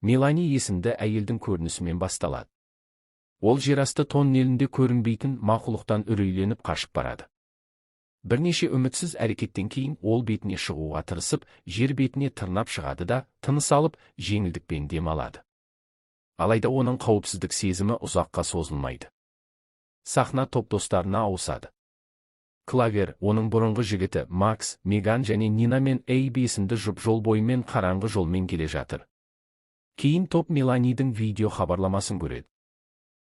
Мелани есімді әйелдің көрінісімен басталады. Ол жерасты тоннелінде көрінбейтін мақұлықтан үрейленіп қашып барады. Бірнеше үмітсіз әрекеттен кейін ол бетіне шығуға тырысып, жер бетіне тырнап шығады да, тыныс алып, жеңілдікпен дем алады. Алайда оның қауіпсіздік сезімі ұзаққа созылмайды. Сахна топ достарына ауысады. Клавер, оның бұрынғы жігіті Макс, Меган және Нина мен Эйб есімді жұп жол бойымен қараңғы жолмен келе жатыр. Кейін топ Меланидің видео хабарламасын көреді.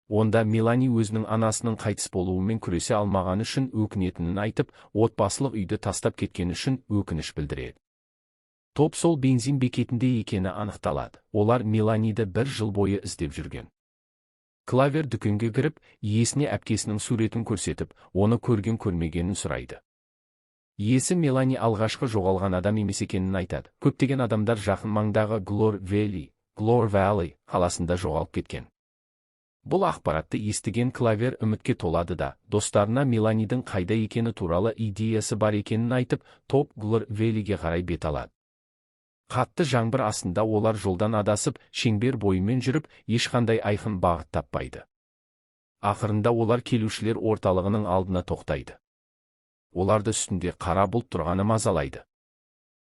Онда Мелани өзінің анасының қайтыс болуымен күресе алмағаны үшін өкінетінін айтып, отбасылық үйді тастап кеткені үшін өкініш білдіреді. Топ сол бензин бекетінде екені анықталады. Олар Меланиді бір жыл бойы іздеп жүрген. Клавер дүкенге кіріп, иесіне әпкесінің суретін көрсетіп, оны көрген көрмегенін сұрайды. Иесі Мелани алғашқы жоғалған адам емес екенін айтады. Көптеген адамдар жақын маңдағы Глор Вэлли, Глор Valley қаласында жоғалып кеткен. Бұл ақпаратты естіген Клавер үмітке толады да, достарына Меланидің қайда екені туралы идеясы бар екенін айтып, топ Глор Вэллиге қарай бет алады. Қатты жаңбыр астында олар жолдан адасып, шеңбер бойымен жүріп, ешқандай айқын бағыт таппайды. Ақырында олар келушілер орталығының алдына тоқтайды. Оларды үстінде қара бұлт тұрғаны мазалайды.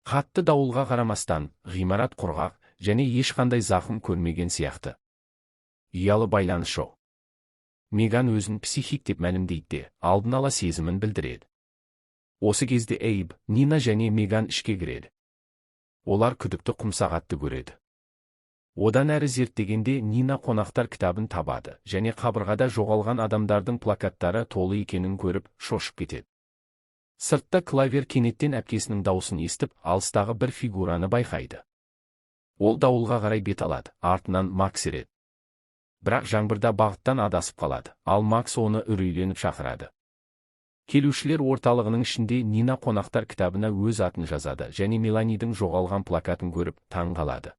Қатты дауылға қарамастан, ғимарат құрғақ және ешқандай зақым көрмеген сияқты. Ұялы байланыс жоқ. Меган өзін психик деп мәлімдейді де, алдын ала сезімін білдіреді. Осы кезде Эйб, Нина және Меган ішке кіреді. Олар күдікті құмсағатты көреді. Одан әрі зерттегенде Нина қонақтар кітабын табады және қабырғада жоғалған адамдардың плакаттары толы екенін көріп, шошып кетеді. Сыртта Клавер кенеттен әпкесінің даусын естіп, алыстағы бір фигураны байқайды. Ол дауылға қарай бет алады, артынан Макс ереді. Бірақ жаңбырда бағыттан адасып қалады, ал Макс оны үрейленіп шақырады. Келушілер орталығының ішінде Нина қонақтар кітабына өз атын жазады және Меланидің жоғалған плакатын көріп, таң қалады.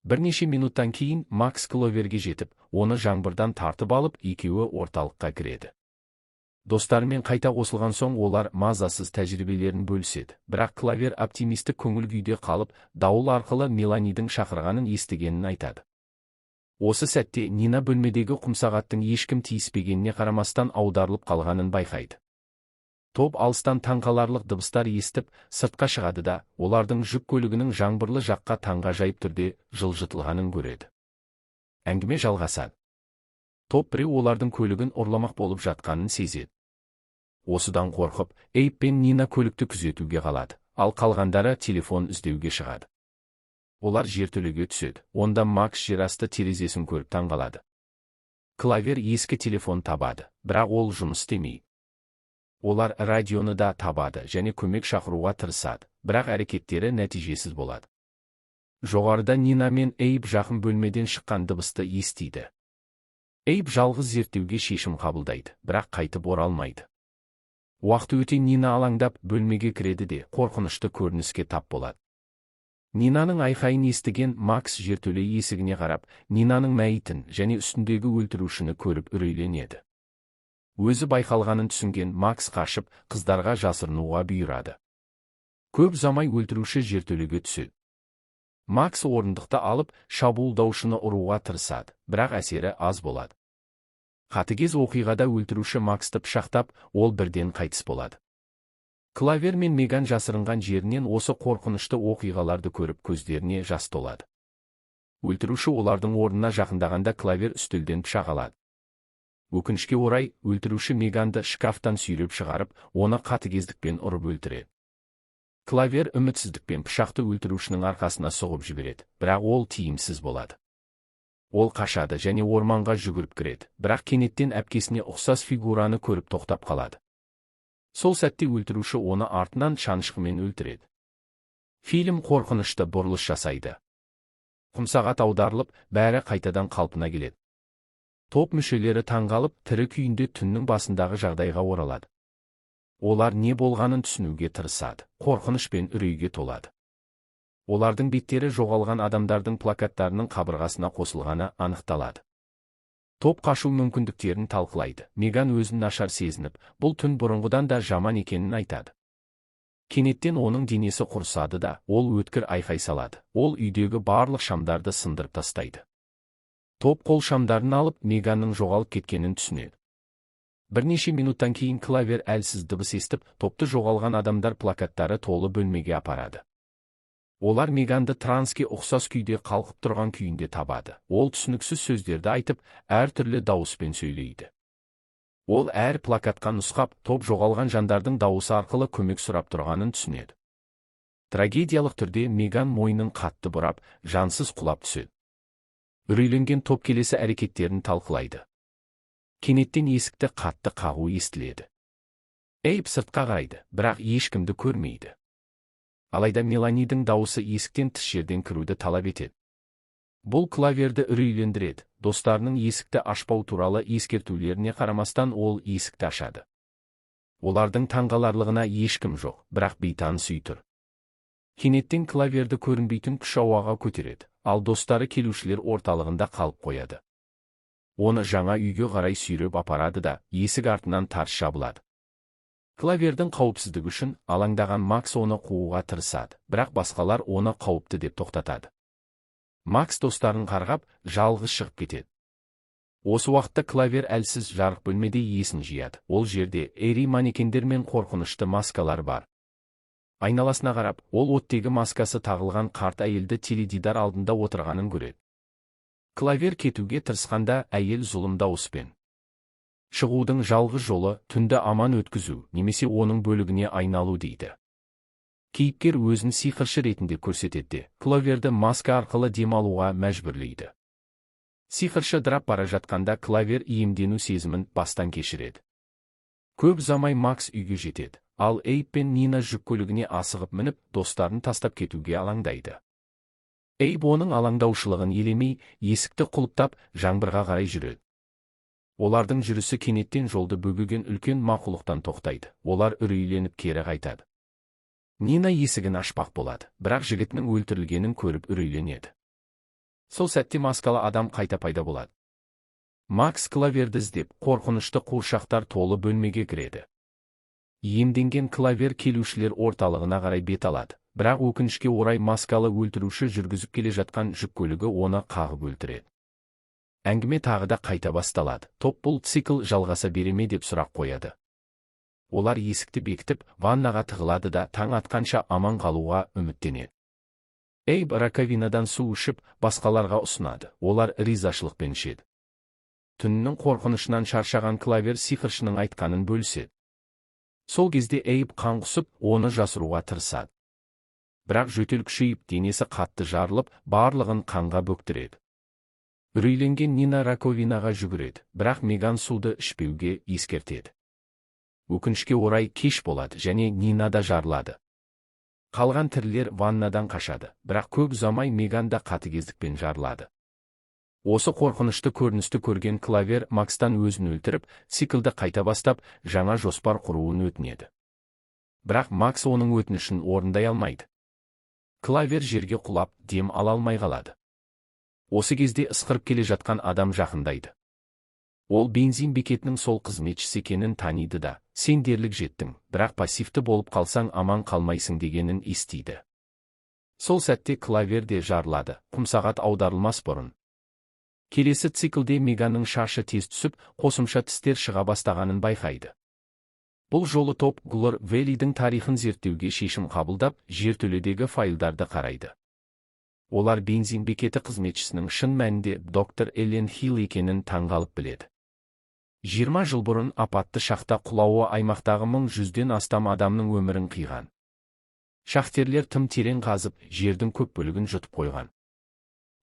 Бірнеше минуттан кейін Макс Кловерге жетіп, оны жаңбырдан тартып алып, екеуі орталыққа кіреді. Достарымен қайта қосылған соң олар мазасыз тәжірибелерін бөліседі. Бірақ Клавер оптимистік көңіл күйде қалып, дауыл арқылы Меланидің шақырғанын естігенін айтады. Осы сәтте Нина бөлмедегі құмсағаттың ешкім тиіспегеніне қарамастан аударылып қалғанын байқайды. Топ алыстан таңқаларлық дыбыстар естіп, сыртқа шығады да, олардың жүк көлігінің жаңбырлы жаққа таңғажайып түрде жылжытылғанын көреді. Әңгіме жалғасады. Топ біреу олардың көлігін ұрламақ болып жатқанын сезеді. Осыдан қорқып, Эйб пен Нина көлікті күзетуге қалады, ал қалғандары телефон іздеуге шығады. Олар жертөлеге түседі. Онда Макс жерасты терезесін көріп таңғалады. Клавер ескі телефон табады, бірақ ол жұмыс істемейді. Олар радионы да табады және көмек шақыруға тырысады, бірақ әрекеттері нәтижесіз болады. Жоғарыда Нина мен Эйб жақын бөлмеден шыққан дыбысты естиді. Эйб жалғыз зерттеуге шешім қабылдайды, бірақ қайтып оралмайды. Уақыт өте Нина алаңдап бөлмеге кіреді де, қорқынышты көрініске тап болады. Нинаның айқайын естіген Макс жертөле есігіне қарап, Нинаның мәйітін және үстіндегі өлтірушіні көріп үрейленеді. Өзі байқалғанын түсінген Макс қашып, қыздарға жасырынуға бұйырады. Көп ұзамай өлтіруші жертөлеге түседі. Макс орындықты алып, шабуылдаушыны ұруға тырысады, бірақ әсері аз болады. Қатыгез оқиғада өлтіруші Максты пышақтап, ол бірден қайтыс болады. Клавер мен Меган жасырынған жерінен осы қорқынышты оқиғаларды көріп, көздеріне жас толады. Өлтіруші олардың орнына жақындағанда Клавер үстелден пышақ алады. Өкінішке орай, өлтіруші Меганды шкафтан сүйреп шығарып, оны қатыгездікпен ұрып өлтіреді. Клавер үмітсіздікпен пышақты өлтірушінің арқасына соғып жібереді, бірақ ол тиімсіз болады. Ол қашады және орманға жүгіріп кіреді, бірақ кенеттен әпкесіне ұқсас фигураны көріп тоқтап қалады. Сол сәтте өлтіруші оны артынан шанышқымен өлтіреді. Фильм қорқынышты бұрылыс жасайды. Құмсағат аударылып, бәрі қайтадан қалпына келеді. Топ мүшелері таңғалып, тірі күйінде түннің басындағы жағдайға оралады. Олар не болғанын түсінуге тырысады, қорқыныш пен үрейге толады. Олардың беттері жоғалған адамдардың плакаттарының қабырғасына қосылғаны анықталады. Топ қашу мүмкіндіктерін талқылайды. Меган өзін нашар сезініп, бұл түн бұрынғыдан да жаман екенін айтады. Кенеттен оның денесі құрысады да, ол өткір айқай салады. Ол үйдегі барлық шамдарды сындырып тастайды. Топ қол шамдарын алып, Меганның жоғалып кеткенін түсінеді. Бірнеше минуттан кейін Клавер әлсіз дыбыс естіп, топты жоғалған адамдар плакаттары толы бөлмеге апарады. Олар Меганды транске ұқсас күйде қалқып тұрған күйінде табады. Ол түсініксіз сөздерді айтып, әртүрлі дауыспен сөйлейді. Ол әр плакатқа нұсқап, топ жоғалған жандардың дауысы арқылы көмек сұрап тұрғанын түсінеді. Трагедиялық түрде Меган мойнын қатты бұрап, жансыз құлап түседі. Үрейленген топ келесі әрекеттерін талқылайды. Кенеттен есікті қатты қағу естіледі. Эйб сыртқа қарайды, бірақ ешкімді көрмейді. Алайда Меланидің дауысы есіктен тыс жерден кіруді талап етеді. Бұл Клаверді үрейлендіреді. Достарының есікті ашпау туралы ескертулеріне қарамастан ол есікті ашады. Олардың таңғаларлығына ешкім жоқ, бірақ бейтаныс үй тұр. Кенеттен Клаверді көрінбейтін күш ауаға көтереді, ал достары келушілер орталығында қалып қояды. Оны жаңа үйге қарай сүйреп апарады да, есік артынан тарс жабылады. Клавердің қауіпсіздігі үшін алаңдаған Макс оны қууға тырысады, бірақ басқалар оны қауіпті деп тоқтатады. Макс достарын қарғап, жалғыз шығып кетеді. Осы уақытта Клавер әлсіз жарық бөлмеде есін жияды. Ол жерде эри манекендер мен қорқынышты маскалар бар. Айналасына қарап, ол оттегі маскасы тағылған қарт әйелді теледидар алдында отырғанын көреді. Клавер кетуге тырысқанда әйел зұлым дауыспен: "Шығудың жалғыз жолы түнді аман өткізу немесе оның бөлігіне айналу", – дейді. Кейіпкер өзін сиқыршы ретінде көрсетеді де, Клаверді маска арқылы демалуға мәжбүрлейді. Сиқыршы ыдырап бара жатқанда Клавер иемдену сезімін бастан кешіреді. Көп ұзамай Макс үйге жетеді, ал Эйб пен Нина жүк көлігіне асығып мініп, достарын тастап кетуге алаңдайды. Эйб оның алаңдаушылығын елемей, есікті құлыптап, жаңбырға қарай жүреді. Олардың жүрісі кенеттен жолды бөгеген үлкен мақұлықтан тоқтайды. Олар үрейленіп кері қайтады. Нина есігін ашпақ болады, бірақ жігітінің өлтірілгенін көріп үрейленеді. Сол сәтте маскалы адам қайта пайда болады. Макс Клаверді іздеп, қорқынышты қуыршақтар толы бөлмеге кіреді. Иемденген Клавер келушілер орталығына қарай бет алады, бірақ өкінішке орай маскалы өлтіруші жүргізіп келе жатқан жүк көлігі оны қағып өлтіреді. Әңгіме тағы да қайта басталады. Топ бұл цикл жалғаса бере ме деп сұрақ қояды. Олар есікті бекітіп, ваннаға тығылады да, таң атқанша аман қалуға үміттенеді. Эйб раковинадан су ішіп, басқаларға ұсынады. Олар ризашылықпен ішеді. Түннің қорқынышынан шаршаған Клавер сиқыршының айтқанын бөліседі. Сол кезде Эйб қан құсып, оны жасыруға тырысады. Бірақ жөтел күшейіп, денесі қатты жарылып, барлығын қанға бөктіреді. Үрейленген Нина раковинаға жүгіреді, бірақ Меган суды ішпеуге ескертеді. Өкінішке орай кеш болады және Нина да жарылады. Қалған тірілер ваннадан қашады, бірақ көп ұзамай Меган да қатыгездікпен жарылады. Осы қорқынышты көріністі көрген Клавер Макстан өзін өлтіріп, циклді қайта бастап, жаңа жоспар құруын өтінеді. Бірақ Макс оның өтінішін орындай алмайды. Клавер жерге құлап, дем ала алмай қалады. Осы кезде ысқырып келе жатқан адам жақындайды. Ол бензин бекетінің сол қызметшісі екенін таниды да, "Сен дерлік жеттің, бірақ пассивті болып қалсаң, аман қалмайсың", – дегенін естиді. Сол сәтте Клавер де жарылады, құмсағат аударылмас бұрын. Келесі циклде Меганның шашы тез түсіп, қосымша тістер шыға бастағанын байқайды. Бұл жолы топ Глор Велидің тарихын зерттеуге шешім қабылдап, жертөледегі файлдарды қарайды. Олар бензин бекеті қызметшісінің шын мәнінде доктор Эллен Хилл екенін таңғалып біледі. 20 жыл бұрын апатты шахта құлауы аймақтағы 1100-ден астам адамның өмірін қиған. Шахтерлер тым терең қазып, жердің көп бөлігін жұтып қойған.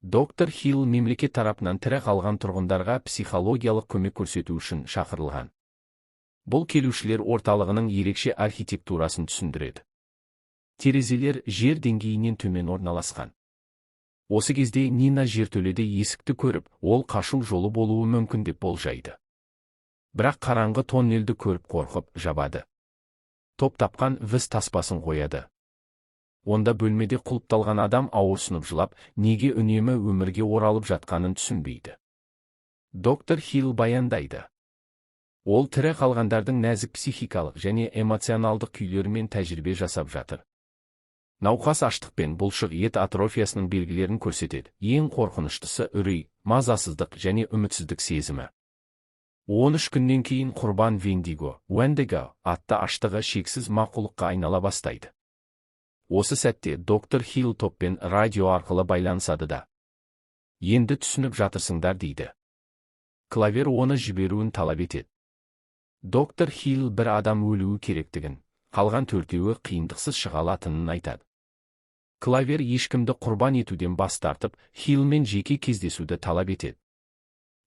Доктор Хилл мемлекет тарапынан тірі қалған тұрғындарға психологиялық көмек көрсету үшін шақырылған. Бұл келушілер орталығының ерекше архитектурасын түсіндіреді. Терезелер жер деңгейінен төмен орналасқан. Осы кезде Нина жертөледе есікті көріп, ол қашу жолы болуы мүмкін деп болжайды. Бірақ қараңғы тоннельді көріп қорқып, жабады. Топ тапқан віз таспасын қояды. Онда бөлмеде құлыпталған адам ауырсынып жылап, неге үнемі өмірге оралып жатқанын түсінбейді. Доктор Хилл баяндайды. Ол тірі қалғандардың нәзік психикалық және эмоционалдық күйлерімен тәжірибе жасап жатыр. Науқас аштық пен бұлшық ет атрофиясының белгілерін көрсетеді. Ең қорқыныштысы үрей, мазасыздық және үмітсіздік сезімі. 13 күннен кейін құрбан Вендиго, Wendigo атты аштығы шексіз мақұлыққа айнала бастайды. Осы сәтте доктор Хилл топпен радио арқылы байланысады да: «Енді түсініп жатырсыңдар», – дейді. Клавер оны жіберуін талап етеді. Доктор Хилл бір адам өлуі керектігін, қалған төртеуі қиындықсыз шыға алатынын айтады. Клавер ешкімді құрбан етуден бас тартып, Хиллмен жеке кездесуді талап етеді.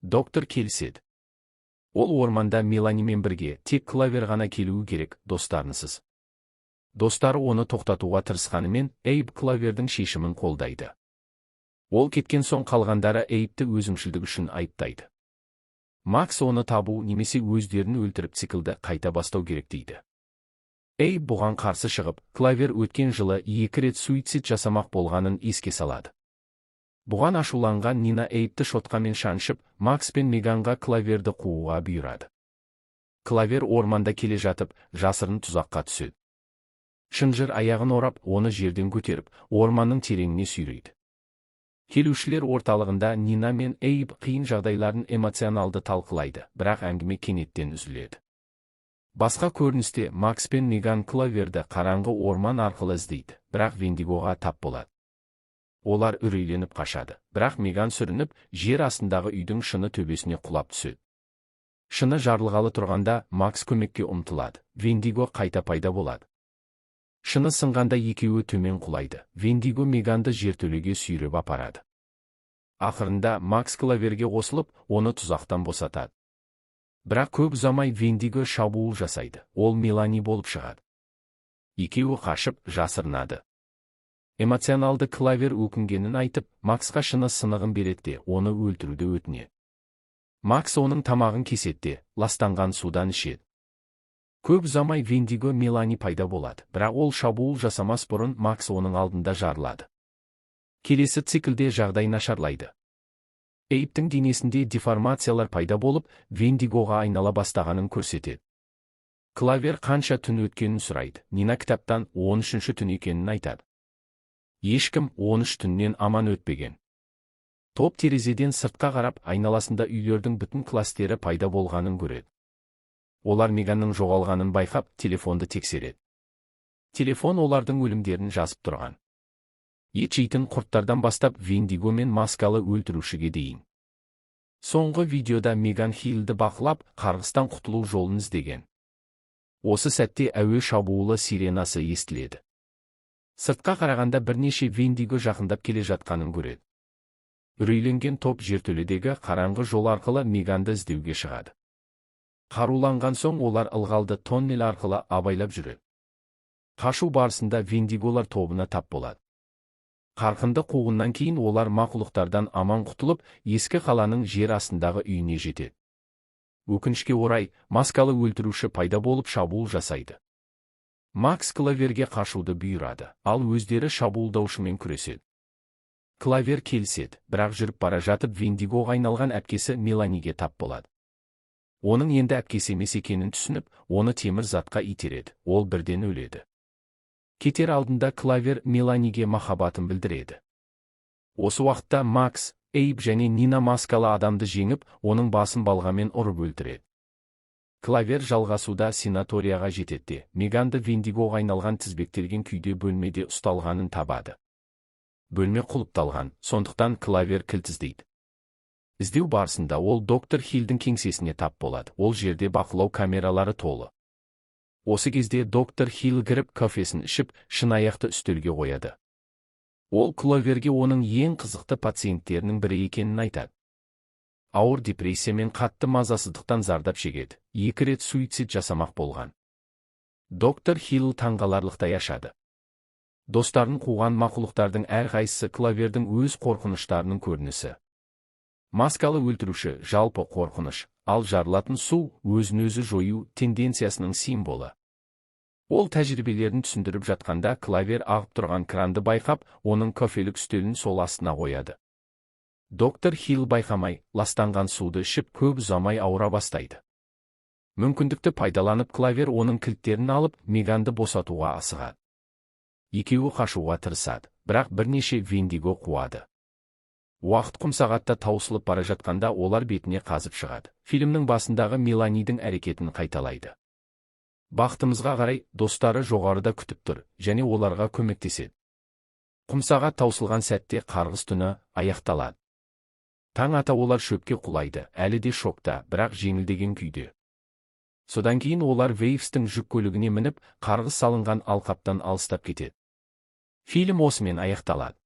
Доктор келіседі. Ол орманда Меланимен бірге, тек Клавер ғана келуі керек, достарынсыз. Достары оны тоқтатуға тырысқанымен, Эйб Клавердің шешімін қолдайды. Ол кеткен соң қалғандары Эйбті өзімшілдік үшін айыптайды. Макс оны табу немесе өздерін өлтіріп, циклді қайта бастау керек дейді. Эйб бұған қарсы шығып, Клавер өткен жылы екі рет суицид жасамақ болғанын еске салады. Бұған ашуланған Нина Эйбті шотқамен шаншып, Макс пен Меганға Клаверді қууға бұйырады. Клавер орманда келе жатып, жасырын тұзаққа түседі. Шынжыр аяғын орап, оны жерден көтеріп, орманның тереңіне сүйрейді. Келушілер орталығында Нина мен Эйб қиын жағдайларын эмоционалды талқылайды, бірақ әңгіме кенеттен үзіледі. Басқа көріністе Макс пен Меган Клаверді қараңғы орман арқылы іздейді, бірақ Вендигоға тап болады. Олар үрейленіп қашады, бірақ Меган сүрініп, жер астындағы үйдің шыны төбесіне құлап түседі. Шыны жарылғалы тұрғанда Макс көмекке ұмтылады, Вендиго қайта пайда болады. Шыны сынғанда екеуі төмен құлайды, Вендиго Меганды жертөлеге сүйреп апарады. Ақырында Макс Клаверге қосылып, оны тұзақтан босатады. Бірақ көп ұзамай Вендиго шабуыл жасайды, ол Мелани болып шығады. Екеуі қашып, жасырынады. Эмоционалды Клавер өкінгенін айтып, Максқа шыны сынығын береді де, оны өлтіруді өтінеді. Макс оның тамағын кеседі де, ластанған судан ішеді. Көп ұзамай Вендиго Мелани пайда болады, бірақ ол шабуыл жасамас бұрын Макс оның алдында жарылады. Келесі циклде жағдай нашарлайды. Эйбтің денесінде деформациялар пайда болып, Вендигоға айнала бастағанын көрсетеді. Клавер қанша түн өткенін сұрайды, Нина кітаптан 13-ші түн екенін айтады. Ешкім 13 түннен аман өтпеген. Топ терезеден сыртқа қарап, айналасында үйлердің бүтін кластері пайда болғанын көреді. Олар Меганның жоғалғанын байқап, телефонды тексереді. Телефон олардың өлімдерін жазып тұрған. Ет жейтін құрттардан бастап Вендиго мен маскалы өлтірушіге дейін. Соңғы видеода Меган Хиллді бақылап, қарғыстан құтылу жолын іздеген. Осы сәтте әуе шабуылы сиренасы естіледі. Сыртқа қарағанда бірнеше Вендиго жақындап келе жатқанын көреді. Үрейленген топ жертөледегі қараңғы жол арқылы Меганды іздеуге шығады. Қаруланған соң олар ылғалды тоннель арқылы абайлап жүреді. Қашу барысында Вендиголар тобына тап болады. Қарқынды қуғыннан кейін олар мақұлықтардан аман құтылып, ескі қаланың жер астындағы үйіне жетеді. Өкінішке орай, маскалы өлтіруші пайда болып, шабуыл жасайды. Макс Клаверге қашуды бұйырады, ал өздері шабуылдаушымен күреседі. Клавер келіседі, бірақ жүріп бара жатып Вендигоға айналған әпкесі Меланиге тап болады. Оның енді әпкесі емес екенін түсініп, оны темір затқа итереді, ол бірден өледі. Кетер алдында Клавер Меланиге махаббатын білдіреді. Осы уақытта Макс, Эйб және Нина маскалы адамды жеңіп, оның басын балғамен ұрып өлтіреді. Клавер жалғасуда санаторияға жетеді де, Меганды Вендигоға айналған тізбектелген күйде бөлмеде ұсталғанын табады. Бөлме құлыпталған, сондықтан Клавер кілт іздейді. Іздеу барысында ол доктор Хиллдің кеңсесіне тап болады, ол жерде бақылау камералары толы. Осы кезде доктор Хилл кіріп, кофесін ішіп, шынаяқты үстелге қояды. Ол Клаверге оның ең қызықты пациенттерінің бірі екенін айтады. Ауыр депрессия мен қатты мазасыздықтан зардап шегеді, екі рет суицид жасамақ болған. Доктор Хилл таңғаларлықтай ашады. Достарын қуған мақұлықтардың әрқайсысы Клавердің өз қорқыныштарының көрінісі. Маскалы өлтіруші жалпы қорқыныш, ал жарылатын су өзін-өзі жою тенденциясының символы. Ол тәжірибелерін түсіндіріп жатқанда Клавер ағып тұрған кранды байқап, оның кофелік үстелін сол астына қояды. Доктор Хилл байқамай, ластанған суды ішіп, көп ұзамай ауыра бастайды. Мүмкіндікті пайдаланып, Клавер оның кілттерін алып, Меганды босатуға асығады. Екеуі қашуға тырысады, бірақ бірнеше вендиго қуады. Уақыт құмсағатта таусылып бара жатқанда, олар бетіне қазып шығады. Фильмнің басындағы Меланидің әрекетін қайталайды. Бақытымызға қарай, достары жоғарыда күтіп тұр және оларға көмектеседі. Құмсағат таусылған сәтте қарғыс түні аяқталады. Таң ата олар шөпке құлайды, әлі де шокта, бірақ жеңілдеген күйде. Содан кейін олар Вейвстің жүк көлігіне мініп, қарғыс салынған алқаптан алыстап кетеді. Фильм осымен аяқталады.